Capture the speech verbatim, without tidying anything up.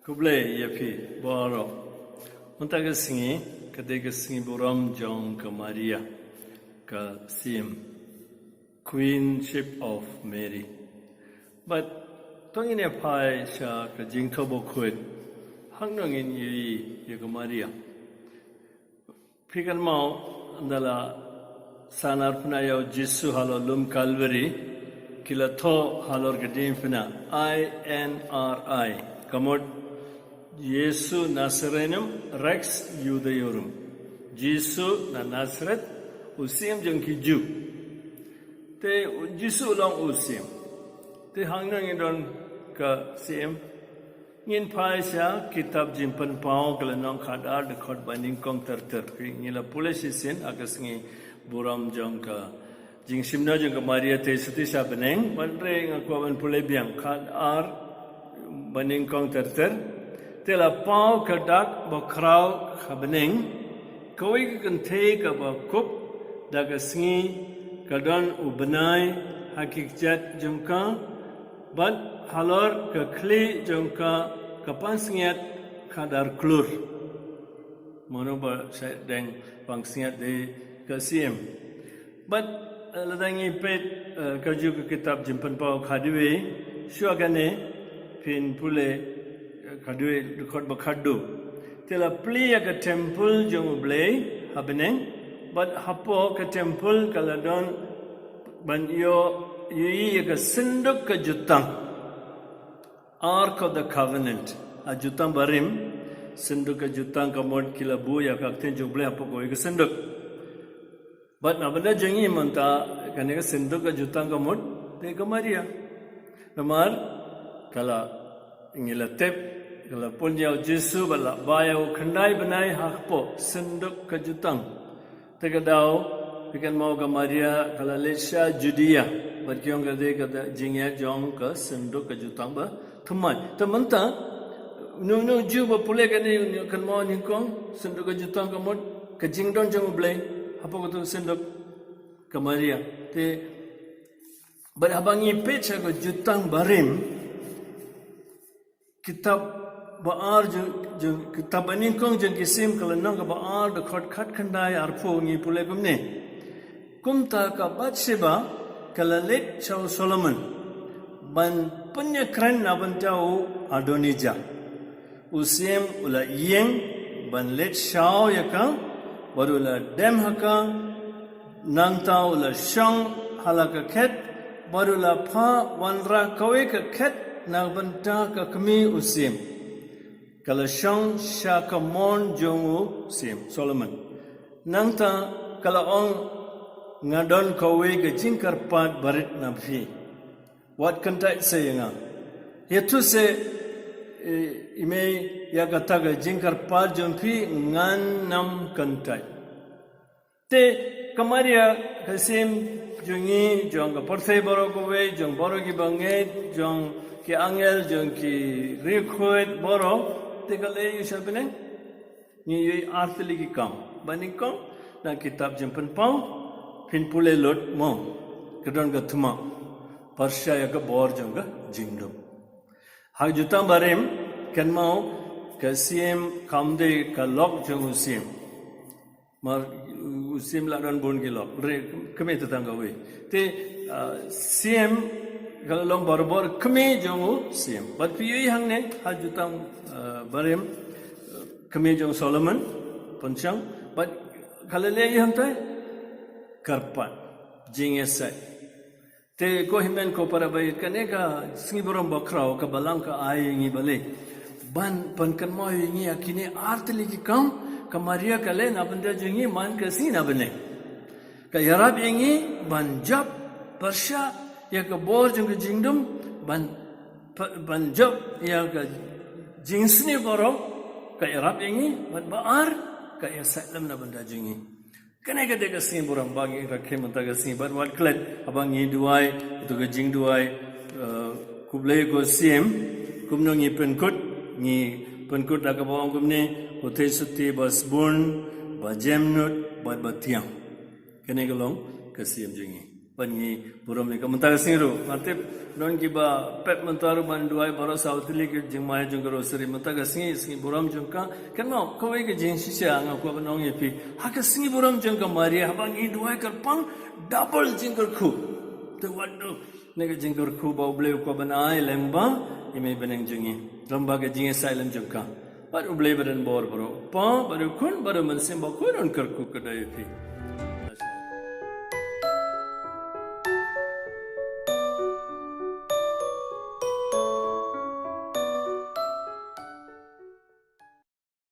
Khublei ïa phi baroh. Mynta ka sngi ka dei ka sngi burom jong ka Maria, ka Siem, Queenship of Mary. But to ngin ïa phai sha ka jingthoh bakhuid, hangno ngin ïohi ïa ka Maria? Phi kynmaw, ynda la sanar pynah ïa u Jisu halor lum Kalbari, ki la thoh halor ka diengphna, I N R I. Ka mut Iesu Nazarenum Rex Iudaeorum. Jisu na Nazareth, u Siem jong ki Jiw. Te u Jisu u long u Siem. Te hangno ngin don ka Siem? Ngin phai sha kitab Jingpynpaw ka lynnong khatar, dkhot banyngkong ter ter. Ngi la pule shisien ha ka sngi burom jong ka jingshim noh jong ka Maria Theisotti sha bneng, bad hynrei nga kwah ban pule biang, khatar banyngkong ter ter. Te la paw ka dak bakhraw ha bneng, kawei ka kynthei kaba kup da ka sngi, ka don u bnai ha ki kjat jong ka, bad halor ka khlieh jong ka, ka pansngiat khatar klur. Mano ba shait deng pansngiat, dei ka Siem. Bad, eh, lada ngi peit, eh, kajuh ka kitab Jingpynpaw khadwei, shuwa kane, phin pule, eh, khadwei, dkhot ba khatduh. Te la plie ïa ka temple jong U Blei ha bneng, bad hapoh ka temple ka la don ban ïoh, ïohi ïa ka synduk ka jutang. Ark of the Covenant, ha jutang barim, synduk ka jutang ka mut ki la buh ïa ka ktien jong U Blei hapoh kawei ka synduk. Bad na bynta jong ngi mynta, kane ka synduk ka jutang ka mut, dei ka Maria. Namar, ka la, ngi la tip, ka la pun ïa u Jisu, bad la ba ïa u khyndai bnai hapoh synduk ka jutang. Te ka daw, phi kynmaw, ka Maria ka la leit sha Judia, bad ki ong ka dei ka jingïaid jong ka synduk ka jutang bathymmai. Te mynta, uno uno u Jiw ba pule kane, un kynmaw nyngkong, synduk ka jutang ka mut ka jingdon jong U Blei hapoh kato ka synduk, ka Maria. Te, bad haba ngi peit sha ka jutang barim, kitab ba ar jong, jong, kitab banyngkong jong ki Siem ka lynnong kaba ar, dkhot khatkhyndai arphew, ngi pule kumne: Kumta ka Bathsheba ka la leit sha u Solomon ban pynïakren na bynta u Adonijah. U Siem u la ïeng ban leit shaw ïa ka, bad u la dem ha ka, nangta u la shong ha la ka khet, bad u la phah wanrah kawei ka khet na bynta ka kmie u Siem. Ka la shong sha ka mon jong u Siem Solomon. Nangta ka la ong, nga don kawei ka jingkyrpad barit na phi. Wat kyntait seh ïa nga. Ïathuh seh, eh, i mei ïa kata ka jingkyrpad jong phi, ngan ym kyntait. Te ka Maria, ka Siem jong ngi, jong ka pyrthei baroh kawei, jong baroh ki bangeit, jong ki angel, jong ki riewkhuid baroh, te ka leit sha bneng. Ngi ïohi ar tylli ki kam. Banyngkong, na kitab Jingpynpaw, phin pule lut mo, ka don ka thma pyrshah ïa ka bor jong ka jingdum. Ha jutang barim, kynmaw, ka Siem kam dei ka lok jong u Siem. Mar, u Siem la don bun ki lok, re, kmie te tang kawei. Te, ah, Siem, ka la long barabor kmie jong u Siem. Bad phi ïohi hangne, ha jutang, ah, barim, kmie jong Solomon, pynshong, bad ka la leh ïa hangtai, kyrpad, jingïasaid. Te ko hynmen ko para baieit, kane ka sngi burom bakhraw ka Balang ka ai ïa ngi balei? Ban pynkynmaw ïa ngi ïa kine ar tylli ki kam ka Maria ka leh na bynta jong ngi man ka sngi na bneng. Ka ïarap ïa ngi ban jop pyrshah ïa ka bor jong ka jingdum, ban, ban jop ïa ka jingsniew baroh, ka ïarap ïa ngi, bad ba ar, ka ïasaid lem na bynta jong ngi. Kane ka dei ka sngi burom ba ngi rakhe mynta ka sngi, bad wat klet haba ngi duwai, ïa ka jingduwai, eh, khublei ko Siem, kumno ngi pynkut, ngi pynkut da kaba ong kumne, ko Theisotti ba sbun, ba jemnud, bad ba thiang. Kane ka long ka Siem jong ngi. Ban ngi burom ïa ka mynta ka sngi ruh. Nga tip don kiba pep mynta ruh ban duwai baroh saw tylli ki jingmai jong ka rosary mynta ka sngi, sngi burom jong ka. Kynmaw kawei ka jingshisha nga kwah ban ong ïa phi. Ha ka sngi burom jong ka Maria haba ngi duwai kyrpang double jingkyrkhu. Te wat duh ne ka jingkyrkhu ba U Blei u kwah ban ai lem bad ïa i mei bneng jong ngi. Lem bad ka jingïasaid lem jong ka. Bad U Blei ba don bor baroh. Pa bad U Khun bad U Mynsiem Bakhuid un kyrkhu kyrdoh ïa phi.